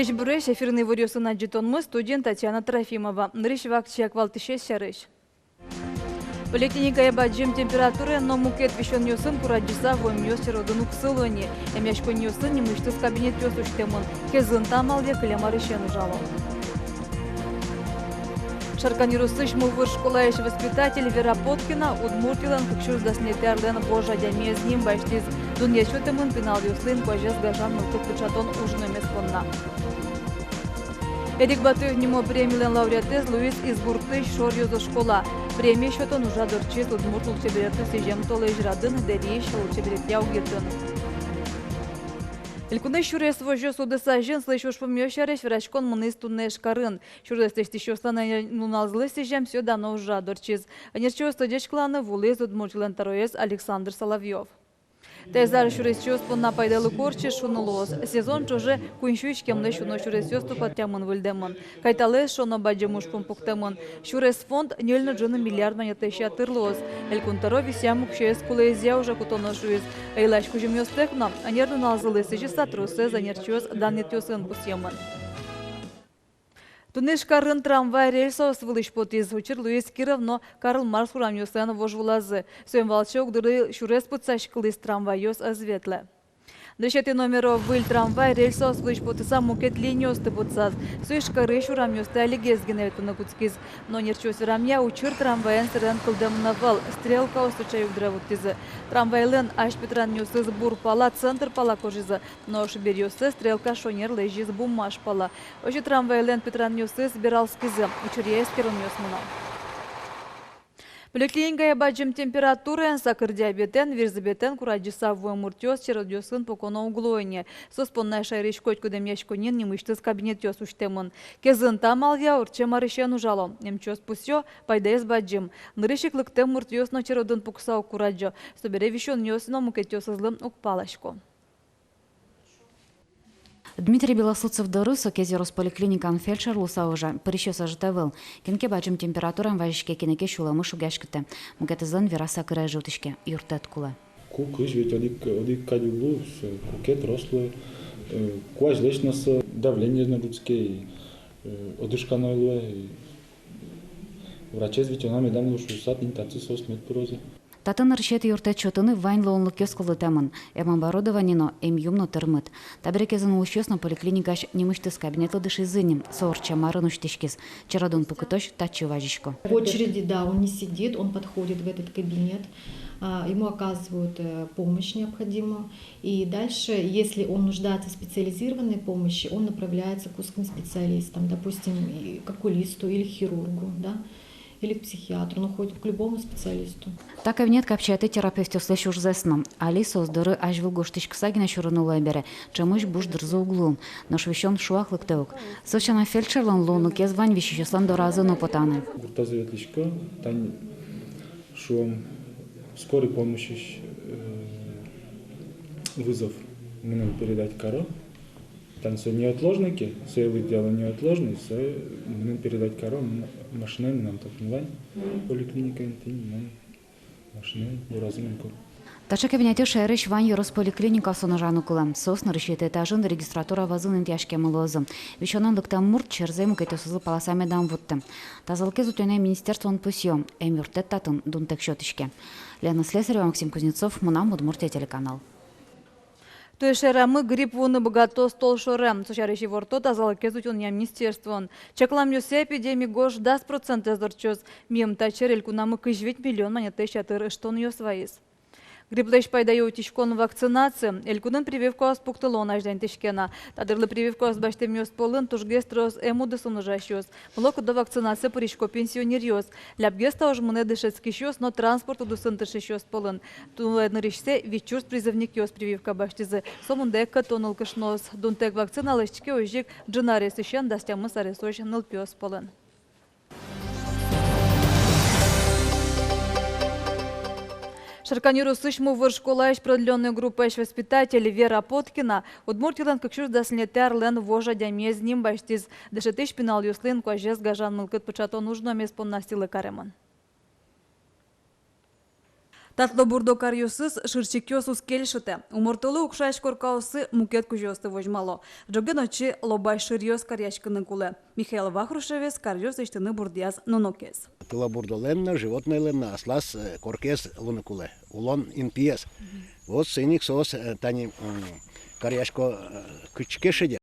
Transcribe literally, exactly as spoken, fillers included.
Ӟечбуресь! Эфирын иворъёсын адӟытонмы, студиын Татьяна Трофимова. Нырысь вакчияк валтӥсез сярысь. Поликлиникае бадӟым температураен но мукет висёнъёсын курадӟыса вуэмъёс черодын уг сыло ни. Эмъяськонниосын нимысьтыз кабинетъёс усьтэмын. Кезын та амалъя кылем арысен ужало. Шаркан ёросысь Мувыр школаысь воспитатель Вера Поткина Удмуртилэн кык сюрс дас ньылетӥ арлэн вож адямиез ним басьтӥз. Дунъет сётэмын пиналъёслы инкуазез гажан мылкыд пыӵатон уж номез понна. Эдик Батуев нимо премилэн лауреатэз луиз Изгуртысь Шор ёзо школа. Премия сётон ужрад ортчиз удмурт лулчеберетлы сӥзем толэзь радын Дэриысь лулчеберетъя огъетын. Элькунысь сюрес возёс удыс азьын сылӥсь ужпумъёс сярысь вераськон мынӥз туннэ Ижкарын. Сюрес лэсьтӥсьёслэн нуналзылы сӥзем сё дано ужрад ортчиз. Ӧнерчиосты ӟечкыланы вуылӥз Удмуртилэн тӧроез Александр Соловьёв. Таиз ар сюресчиос понна пайдалыко ортчиз шуыны луоз. Сезон ӵоже куинь сю иськемлэсь уно сюресъёс тупатъямын-выльдэмын. Кайталэ эшшо но бадӟым ужпум пуктэмын. Сюрес фонд ньыль но ӝыны миллиард манетлэсь ятыр луоз. Элькун тӧро висъям уксёез кулэезъя уже кутоно, шуиз. Йылась кузьымъёстэк но, ӧнер нуналзылы сӥзьыса, тросэз ӧнерчиос данъетъёсын пусъемын. Туннэ Ижкарын трамвай рельсаос вылысь потӥз. Учыр луиз Киров но Карл Маркс урамъёслэн вожвылазы. Соин валче огдырлы сюрес пытсаськылӥз, трамвайёс ӧз ветлэ. Нырысетӥ номеро выль трамвай рельсаос вылысь потыса мукет линиосты пытсаз. Со Ижкарысь урамъёсты алигес гинэ ветлыны кутскиз. Но ӧнерчиос верамъя, учыр трамваен сэрен кылдэмын ӧвӧл, стрелкаос сыӵе югдуре вуттӥзы. Трамвайлэн азьпетранъёсыз бур пала, центр пала кожизы. Нош беръёссэ стрелка шонер лэзиз буммаш пала. Озьы трамвайлэн петранъёсыз бералскизы, учыръя эскеронъёс мыно. Поликлиникае бадӟым температураен, сакыр диабетэн, вирзӥбетэн курадӟыса вуэм муртъёс черодъёсын пуконо уг луы ни. Соос понна шаерысь котькуд эмъяськонниын нимысьтыз кабинетъёс усьтэмын. Кезын та амалъя ортчем арысен ужало. Эмчиос пусъё, пайдаез бадӟым. Нырысь ик лыктэм муртъёс но черодын пукса уг курадӟо. Собере висёнъёс но мукетъёсызлы уг паласько. Дмитрий Белослудцев доры, со Кез ёрос поликлиникаын фельдшер луыса ужа, пырисьёс ӧжыт ӧвӧл. Кин ке бадӟым температураен вазиське, кинэ ке сюлэмыз шугъяськытэ. Мукетызлэн вираз сакырез ӝутӥське, юрттэт кулэ. Ку-кызь ведь одӥг, одӥг кадь уг луы, со ку ке трос луэ, э, ку азьлэсь но со давлениез но ӝутске, и, э, одышкано луэ, и врачез витёно медам луы шуыса, тӥни татчы соос мед пырозы. Татын нырысетӥ юрттэт сётыны вань луонлыкъёс кылдытэмын, эм оборудование но, эм юм но тырмыт. Табере Кезын улӥсьёс но поликлиникаысь нимысьтыз кабинетлы дышизы ни, со ортчем арын усьтӥськиз. Черодын пукытозь татчы вазисько. В очереди, да, он не сидит, он подходит в этот кабинет, а, ему оказывают, э, помощь необходимую. И дальше, если он нуждается в специализированной помощи, он направляется к узким специалистам, допустим, и к окулисту или хирургу, да. Или к психиатру, ну, хоть к любому специалисту. Та кабинет капчиятэ терапевтъёслэсь ужзэс но. Али соос доры азьвыл гожтӥськыса гинэ сюрыны луэ бере, ӵемысь буш дырзы уг луы. Нош висён шуак лыктэ ук. Со сяна, фельдшерлэн луонлыкез вань висисьёслэн доразы но потаны. Гуртазы ветлӥсько, тани, шуом, скорой помощьысь, э, вызов мыным передать каро. Тани со неотложный ке, сое лыдъяло неотложный, сое мыным передать каро, мон машинаен мынам татын вань, поликлиникаын, тӥни мон машинаен доразы мынӥсько. Таӵе кабинетъёс шаерысь вань ёрос поликлиникаосын ужаны кулэ. Соос нырысетӥ этажын регистратура вӧзын интыяськемын луозы. Висёнэн лыктэм мурт черзэ мукетъёсызлы паласа медам вутты. Тазалыкез утёнъя министерствоын пусъё, эмъюрттэт татын дунтэк сётӥське. Лена Слесарева, Максим Кузнецов, «Мынам Удмуртие» телеканал. Туэ шаерамы грипп вуыны быгатоз толшоре. Со сярысь иворто тазалыкез утёнъя министерствоын. Чакламъёсъя, эпидеми гож дас процентэз ортчоз. Миым та чер элькунамы кызь вить миллион манетлэсь ятыр ыштонъёс вайиз. Грипплэсь пайдаё утиськон — вакцинация. Элькунын прививкаос пуктылон азьланьтӥське на. Та дырлы прививкаос басьтэмъёс пӧлын тужгес трос эм удысын ужасьёс. Мылокыдо вакцинацие пырисько пенсионеръёс. Лябгес та уж мынэ дышетскисьёс но транспорт удысын тыршисьёс пӧлын. Туэ нырысьсэ вить сюрс призывникъёс прививка басьтӥзы. Сомында ик кӧто нылкышноос. Дунтэк вакцина лэсьтӥське озьы ик ӝыны аресысен дас тямыс аресозь нылпиос пӧлын. Шаркан ёросысь Мувыр школаысь продлённой группаысь воспитатель Вера Поткина Удмуртилэн кык сюрс дас ньылетӥ арлэн вож адямиез ним басьтӥз. Дышетӥсь пиналъёслы инкуазез гажан мылкыд пыӵатон уж номез понна сӥлы каремын. Татло бурдо каръёсыз шырчикъёс уз кельшытэ. Умортолы укшась коркаосы мукет кузёосты возьмало. Ӝоген отчы лобась шыръёс каръяськыны кулэ. Михаил Вахрушевез каръёс лэсьтыны бурдъяз нунокез. Тылобурдолэн но, животнойлэн но аслаз, э, коркез луыны кулэ, улон интыез. Вот соин ик соос, э, тани, м, каръясько, э, кытчы ке шедь,